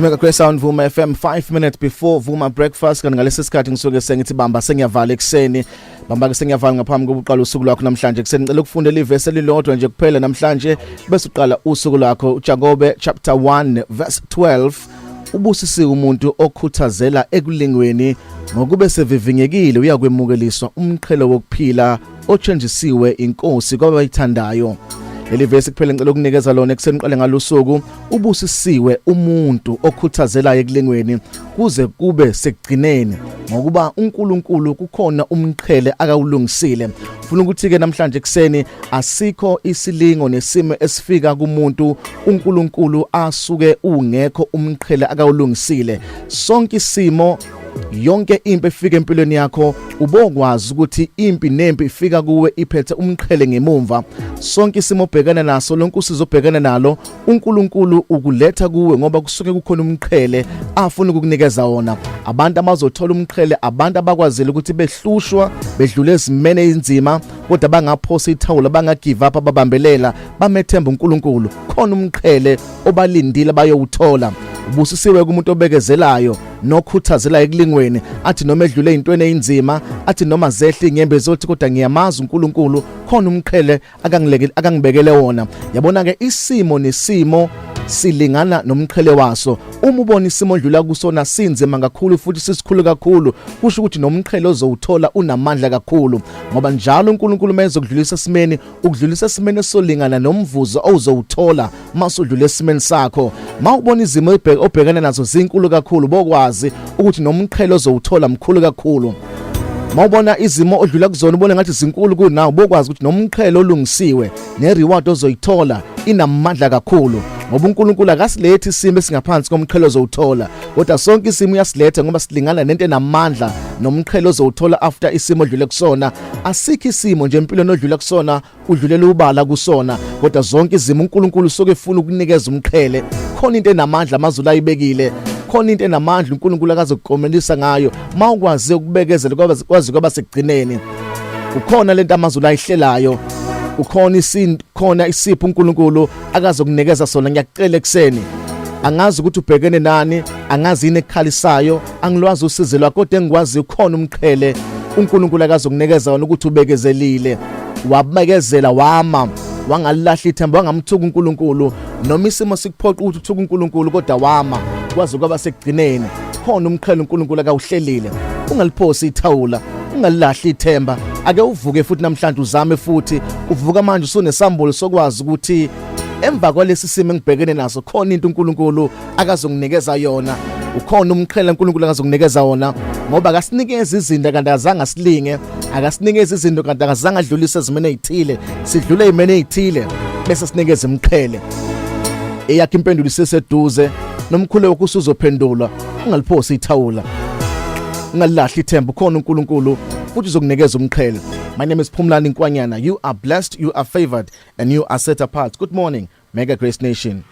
Mega Grace Sound, Vuma FM, 5 minutes before Vuma Breakfast. Kanti ngalesi sikhathi ngisuke sengithi bamba sengiyavala ekseni, bamba ke sengiyavala ngaphambi kokuqala usuku lwakho namhlanje ekseni. Ngicela ukufundela ivesi elilodwa nje kuphela namhlanje bese uqala usuku lwakho. UJakobe chapter 1 verse 12: "Ubusisiwe umuntu okhuthazela ekulingweni, ngokube sevivinyekile uyakwemukeliswa umqhele wokuphila othenjisiwe inkosi kwabayithandayo." Leli vesi kuphela ngicela ukunikeza lona ekuseni uqale ngalosuku. Ubusisiwe umuntu okhuthazelayo ekulingweni kuze kube sekugcineni, ngokuba uNkulunkulu kukhona umqhele akawulungisile. Ufuna ukuthi ke namhlanje ekseni, asikho isilingo nesimo esifika kumuntu uNkulunkulu asuke ungekho umqhele akawulungisile. Sonke isimo, yonke impi efika empilweni yakho, ubokwazi ukuthi impi nempi ifika kuwe iphethe umqhele ngemumva. Sonke isimo obhekana naso, lonke usizo obhekana nalo, uNkulunkulu ukuletha kuwe ngoba kusuke kukhona umqhele afuna ukukunikeza wona. Abantu abazothola umqhele, abantu abakwazile ukuthi behlushwa, bedlule ezimene inzima, kodwa bangaphosa ithawula, bangagive up, ababambelela, bamethemba uNkulunkulu, khona umqhele obalindile bayowuthola. Ubusisiwe kumuntu obekezelayo nokhuthazela ekulingweni, athi noma edlule ezintweni ezinzima, athi noma zehla inyembezi, othi, "Kodwa ngiyamazi uNkulunkulu, khona umqhele akangilekele, akangibekele wona." Yabona ke, isimo nesimo silingana nomqhele waso. Uma ubona isimo odlula kusona sinzima kakhulu futhi sisikhulu kakhulu, kusho ukuthi nomqhele ozowuthola unamandla kakhulu, ngoba njalo uNkulunkulu mayeze ukudlulisa esimeni, ukudlulisa esimeni esolingana nomvuzo owuzowuthola masudlula esimeni sakho. Mawubona izimo obhekana nazo zinkulu kakhulu, bokwazi ukuthi nomqhele ozowuthola mkhulu kakhulu. Mawubona izimo odlula kuzona ubone ngathi zinkulu kunawo, bokwazi ukuthi nomqhele olungisiwe nereward ozoyithola inamandla kakhulu, ngoba uNkulunkulu akasilethi isimo esingaphansi komqhele ozowuthola, kodwa sonke isimo uyasiletha ngoba silingana nento enamandla nomqhele ozowuthola after isimo odlule kusona. Asikho isimo nje empilweni odlula kusona udlulela ubala kusona, kodwa zonke izimo uNkulunkulu usuke efuna ukunikeza umqhele. Khona into enamandla amazulu ayibekile, khona into enamandla uNkulunkulu akazokukomelisa ngayo mawukwazi ukubekezela kwazi kwaba sekugcineni. Ukhona lento amazulu ayihlelayo, ukhona isinto, khona isipho uNkulunkulu akazokunikeza sona. Ngiyakucela ekseni, angazi ukuthi ubhekene nani, angazi yini ekukhalisayo, angilwazi usizi lwakho, kodwa engikwazi, ukhona umqhele uNkulunkulu akazokunikeza wona ukuthi ubekezelile, wabekezela, wama, wangalahla ithemba, wangamthuka uNkulunkulu noma isimo sikuphoqa ukuthi uthuke uNkulunkulu, kodwa wama kwaze kwaba sekugcineni. Khona umqhele uNkulunkulu akawuhlelile. Ungaliphosi ithawula, ungalilahli ithemba. Ake uvuke futhi namhlanje, uzame futhi. Uvuka manje usunesambulo sokwazi ukuthi emva kwalesi simo engibhekene naso khona into uNkulunkulu akazonginikeza yona, ukhona umqhele uNkulunkulu akazokunikeza wona, ngoba akasinikeza izinto kanti azange asilinge, akasinikeza izinto kanti akazange adlulise ezimene ezithile. Sidlule ezimene ezithile bese sinikeza imqhele. Eyakhe impendulo iseseduze, nomkhuleko usuzophendulwa. Ungaliphosi ithawula, ungalilahli ithemba, ukhona uNkulunkulu futhi uzokunikeza umqhele. My name is Phumlani Nkwanyana. You are blessed, you are favored and you are set apart. Good morning, Mega Grace Nation.